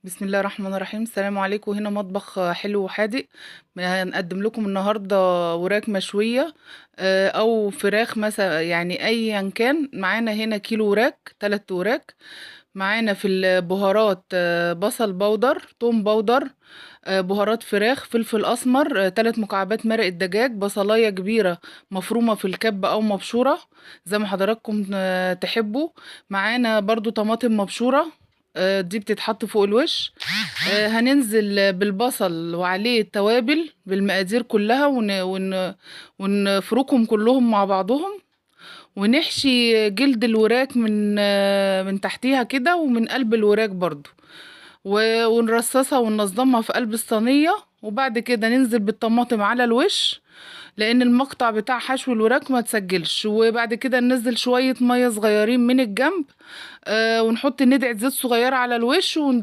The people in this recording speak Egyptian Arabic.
بسم الله الرحمن الرحيم. السلام عليكم. هنا مطبخ حلو وحادق. هنقدم لكم النهارده وراك مشوية او فراخ مثلا، يعني ايا كان. معانا هنا كيلو وراك، 3 وراك. معانا في البهارات بصل بودر، توم بودر، بهارات فراخ، فلفل اسمر، 3 مكعبات مرق الدجاج، بصلايه كبيرة مفرومه في الكبه او مبشوره زي ما حضراتكم تحبوا. معانا برضو طماطم مبشوره، دي بتتحط فوق الوش. هننزل بالبصل وعليه التوابل بالمقادير كلها ونفركهم كلهم مع بعضهم، ونحشي جلد الوراك من تحتيها كده ومن قلب الوراك برضو، ونرصصها وننظمها في قلب الصينية. وبعد كده ننزل بالطماطم على الوش، لان المقطع بتاع حشو الوراك ما تسجلش. وبعد كده ننزل شوية مية صغيرين من الجنب، ونحط ندعة زيت صغيرة على الوش.